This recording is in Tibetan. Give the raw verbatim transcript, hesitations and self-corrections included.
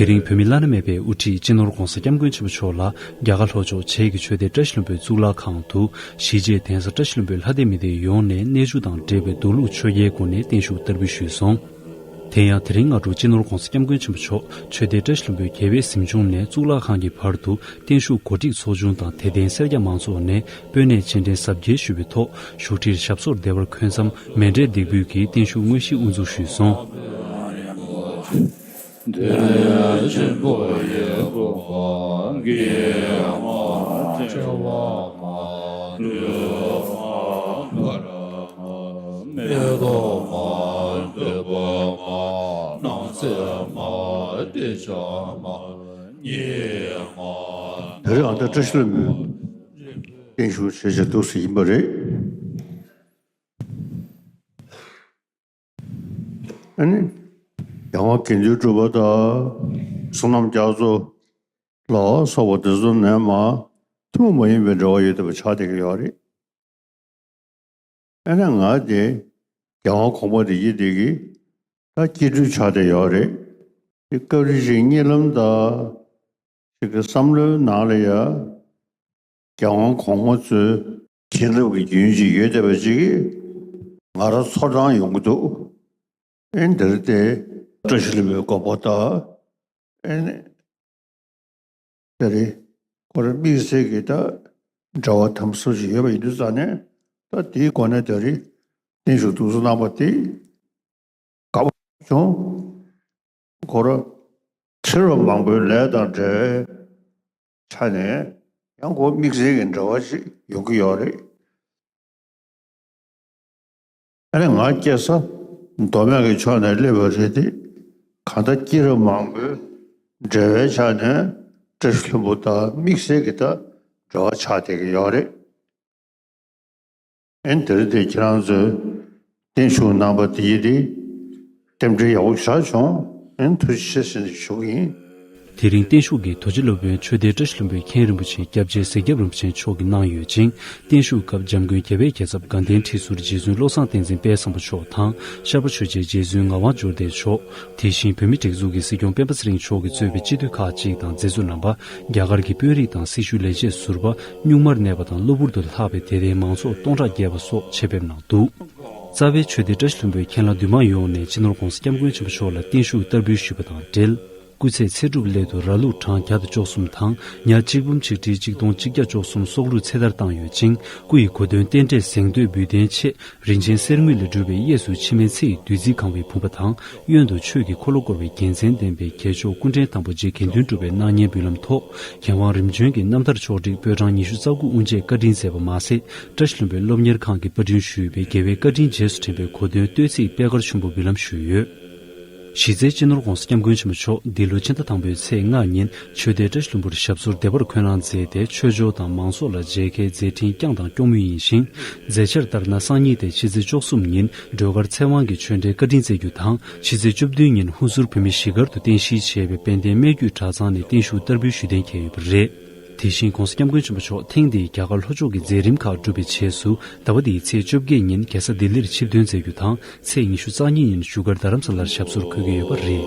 དེ་རིང་བོད་མི་བླ་ན་མེད་པའི་དབུ་ཁྲིད་སྤྱི་ནོར་༧གོང་ས་༧སྐྱབས་མགོན་ཆེན་པོ་མཆོག་ལ་རྒྱ་གར་ལྷོ་ཕྱོགས་བྱེས་ཀྱི་ཆོས་སྡེ་བཀྲ་ཤིས་ལྷུན་པོའི་གཙུག་ལག་ཁང་དུ་གཞིས་བྱེས་གདན་ས་བཀྲ་ཤིས་ལྷུན་པོའི་ལྷ་སྡེ་མི་སྡེ་ཡོངས་ནས་གནས་ཆུང་དང་འབྲེལ་བའི་མདོ་ལུགས་ཆོས་རྒྱལ་སྒོ་ནས་བརྟན་བཞུགས་བསྟར་འབུལ་ཞུས་སོང་། དེ་ཡང་དེ་རིང་སྔ་དྲོ་སྤྱི་ནོར་༧གོང་ས་༧སྐྱབས་མགོན་ཆེན་པོ་མཆོག་ཆོས་སྡེ་བཀྲ་ཤིས་ལྷུན་པོའི་རྒྱལ་བའི་གཟིམ་ཆུང་ནས་གཙུག་ལག་ཁང་གི་བར་དུ་བརྟན་བཞུགས་གོ་སྒྲིག་ཚོགས་ཆུང་དང་དད་ལྡན་སེར་སྐྱ་མང་ཚོགས་ནས་སྤོས་སྣེས་སྤྱན་འདྲེན་གཟབ་རྒྱས་ཞུས་པའི་ཐོག་བཞུགས་ཁྲིར་ཞབས་སོར་བདེ་བར་འཁོད་མཚམས་མཎྜལ་འདེགས་འབུལ་གྱིས་བརྟན་བཞུགས་དངོས་གཞི་དབུ་འཛུགས་ཞུས་སོང་། བོད་རང་བདག་བཀྲ་ཤིས་ལྷུན་པོའི་བརྟན་བཞུགས་བྱེད་བྱེད་འདུག་ཟེར་ཡིན་པ་རེད། ཨ་ནི། རྒྱལ་དབང་དགེ་འདུན་གྲུབ་པ་དང་བསོད་ནམས་རྒྱ་མཚོ་ལ་སོགས་པ་དེ་ཚོ་ནས་མར་ཐུན་མོང་མ་ཡིན་པའི་འབྲེལ་བ་ཡོད་བསྡད་པ་ཆགས་བསྡད་ཀྱི་ཡོད་རེད། ཨ་ནི་ང་དེ་རྒྱལ་དབང་གོང་མ་དེ་ཡིན་བསྡད་ཀྱི་ད་སྐྱེ་སྤྲུལ་ཆགས་བསྡད་ཡོད་རེད། དེ་སྐབས་རེ་བཞིན་གཉིད་ལམ་དང་ཞིག་གི་བསམ་བློའི་ནང་ལ་ཡ། རྒྱལ་དབང་གོང་མ་ཚོའི་བྱིན་རླབས་ཀྱི་རྒྱུན་ཅིག་ཡོད་བསྡད་པ་ཅིག་གིས་ང་རང་ཚོར་སྣང་ཡོང་གི་འདུག་ཨེ་འདིར་དེ་བཀྲ་ཤིས་ལྷུན་པོའི་དགོན་པ་དང་ཨེ་ནི་དེ་རེད། ཁོ་རང་དམིགས་བསལ་གྱི་ད་འབྲེལ་བ་དམ་ཟབ་ཅིག་ཡོད་པ་ཡིན་དུས་ཙང་ནས་ད་དེའི་སྒོ་ནས་དེ་རེད། བརྟན་བཞུགས་འདུག་སེ་གནང་བ་དེ་དགའ་པོ་བྱུང་། ཁོ་རང་ཕྱི་རབས་མང་པོའི་ལས་དང་འབྲེལ་བའི་ཆ་ནས་ཡང་ཁོ་དམིགས་བསལ་གྱི་འབྲེལ་བ་ཞིག་ཡོང་གི་ཡོད་རེད། ཨ་ནི་ང་སྐྱེས་ས་མདོ་སྨད་ཀྱི་ཕྱོགས་ནས་སླེབས་པ་རེད་དེ། གང་ལྟར་སྐྱེས་རབས་མང་པོའི་འབྲེལ་བའི་ཆ་ནས་བཀྲ་ཤིས་ལྷུན་པོ་དང་དམིགས་བསལ་གྱི་ད་འབྲེལ་བ་ཆགས་བསྡད་ཀྱི་ཡོད་རེད། ཨན་དེར་དེ་ཁྱེད་རང་ཚོས་བརྟན་བཞུགས་གནང་པ་དེ་ཡིན་ཏེ། རྟེན་འབྲེལ་ཡག་པོ་ཞེ་དྲག་བྱུང་། ཨན་ཐུགས་རྗེ་ཆེ་ཟེར་ནས་ཞུ་གི་ཡིན། དེ་རིང་བརྟན་བཞུགས་ཀྱི་རྡོ་རྗེ་སློབ་དཔོན་ཆོས་སྡེ་བཀྲ་ཤིས་ལྷུན་པོའི་མཁན་རིན་པོ་ཆེ་སྐྱབས་རྗེ་གཟིག་སྐྱབས་རིན་པོ་ཆེ་མཆོག་གིས་གནང་ཡོད་ཅིང་། བརྟན་བཞུགས་སྐབས་འཇམ་མགོན་རྒྱལ་བའི་རྒྱལ་ཚབ་དགའ་ལྡན་ཁྲི་ཟུར་རྗེ་བཙུན་བློ་བཟང་བསྟན་འཛིན་དཔལ་བཟང་པོ་མཆོག་དང་ཤར་པ་ཆོས་རྗེ་རྗེ་བཙུན་ངག་དབང་འབྱོར་ལྡན་མཆོག་དེ་བཞིན་བོད་མིའི་སྒྲིག་འཛུགས་ཀྱི་སྲིད་སྐྱོང་སྤེན་པ་ཚེ་རིང་མཆོག་གིས་གཙོས་པའི་སྤྱི་འཐུས་ཁག་ཅིག་དང་མཛད་གཙོ་རྣམ་པ། རྒྱ་གར་གྱི་དཔོན་རིགས་དང་སྲི་ཞུ་ལས་བྱེད་ཟུར་པ། གཉུག་མར་གནས་པ་དང་གློ་བུར་དུ་ལྷག་པའི་དད་ལྡན་མང་ཚོགས་སྟོང་ཕྲག་བརྒལ་བ་སོགས་ཆེད་ཕེབས་གནང་འདུག་རྩ་བའི་ཆོས་སྡེ་བཀྲ་ཤིས་ལྷུན་པོའི་མཁན་བླ་འདུས་མང་ཡོངས་ནས་སྤྱི་ནོར་༧གོང་ས་༧སྐྱབས་མགོན་ཆེན་པོ་མཆོག་ལ་བརྟན་བཞུགས་བསྟར་འབུལ་ཞུས་པ་དང་འབྲེལ། སྐུ་ཚེ་ཚེ་སྒྲུབ་སླད་དུ་ར་ལུག་གྲངས་བརྒྱ་དང་བཅུ་གསུམ་དང་ཉ་གཅིག་འབུམ་ཆིག་ཁྲི་གཅིག་སྟོང་གཅིག་བརྒྱ་བཅུ་གསུམ་སྲོག་བླུ་ཚེ་ཐར་བཏང་ཡོད་ཅིང་། སྐུ་ཡི་གོ་སྟོན་རྟེན་འབྲེལ་གཟེངས་བསྟོད་འབུལ་གདན་ཆེད། རིན་ཆེན་གསེར་དངུལ་ལས་གྲུབ་པའི་གཡས་སུ་འཆི་མེད་ཚེ་ཡི་བདུད་རྩིས་གང་བའི་བུམ་པ་དང་། གཡོན་དུ་ཆོས་ཀྱི་འཁོར་ལོ་བསྐོར་བའི་རྒྱལ་མཚན་ལྡན་པའི་རྒྱལ་མཆོག་སྐུ་ཕྲེང་དང་པོ་རྗེ་དགེ་འདུན་གྲུབ་པའི་སྣང་བརྙན་འབུལ་ལམ་ཐོག་མཁས་དབང་རིམ་བྱོན་གྱི་རྣམ་ཐར་ཕྱོགས་བསྒྲིགས་པོད་གྲངས་ཉི་ཤུ་རྩ་དགུ་དབུ་འབྱེད་བཀའ་དྲིན་མཛད་པ་མ་ཟད། བཀྲ་ཤིས་ལྷུན་པོའི་སློབ་གཉེར་ཁང་གི་པར་སྐྲུན་ཞུས་པའི་རྒྱལ་བའི་བཀའ་དྲིན་རྗེས་སུ་དྲན་པའི་གོ་སྟོན་བསྟོད་ཚིག་པད་དཀར་ཆུན་པོ་འབུལ་ལམ་ཞུས་ཡོད། གཞི་རྩའི་སྤྱི་ནོར་༧གོང་ས་༧སྐྱབས་མགོན་ཆེན་པོ་མཆོག་འདི་ལོ་ཕྱི་ཟླ་དང་པོའི་ཚེས་ལྔ་ཉིན་ཆོས་སྡེ་བཀྲ་ཤིས་ལྷུན་པོར་ཞབས་སོར་བདེ་བར་འཁོད་གནང་མཛད་དེ། ཆོས་ཕྱོགས་དང་མང་ཚོགས་ལ་མཇལ་ཁའི་མཛད་འཕྲིན་བསྐྱངས་དང་སྐྱོང་མུས་ཡིན་ཞིང་། མཛད་འཆར་ལྟར་ན། སང་ཉིན་སྟེ་ཕྱི་ཚེས་བཅུ་གསུམ་ཉིན་སྒྲོལ་དཀར་ཚེ་དབང་གི་ཆོས་འབྲེལ་བཀའ་དྲིན་སྩལ་རྒྱུ་དང་། ཕྱི་ཚེས་བཅུ་བདུན་ཉིན་ཧུན་སུར་བོད་མི་གཞིས་སྒར་དུ་རྟེན་གཞི་བྱས་པའི་དཔལ་ལྡན་སྨད་རྒྱུད་གྲྭ་ཚང་ནས་བརྟན་བཞུགས་བསྟར་འབུལ་ཞུ་གཏན་འཁེལ་ཡོད་པ་རེད། དེ་བཞིན་༧གོང་ས་༧སྐྱབས་མགོན་ཆེན་པོ་མཆོག་ཐེངས་འདིའི་རྒྱ་གར་ལྷོ་ཕྱོགས་ཀྱི་མཛད་རིམ་ཁག་གྲུབ་པའི་རྗེས་སུ། ཟླ་བ་འདིའི་ཚེས་བཅོ་བརྒྱད་ཉིན་རྒྱལ་ས་ལྡི་ལིར་ཆིབས་ཐོན་མཛད་རྒྱུ་དང་། ཚེས་ཉི་ཤུ་རྩ་གཉིས་ཉིན་བཞུགས་སྒར་རྡ་རམ་ས་ལར་ཞབས་སོར་འཁོད་ཀྱི་ཡོད་པ་རེད།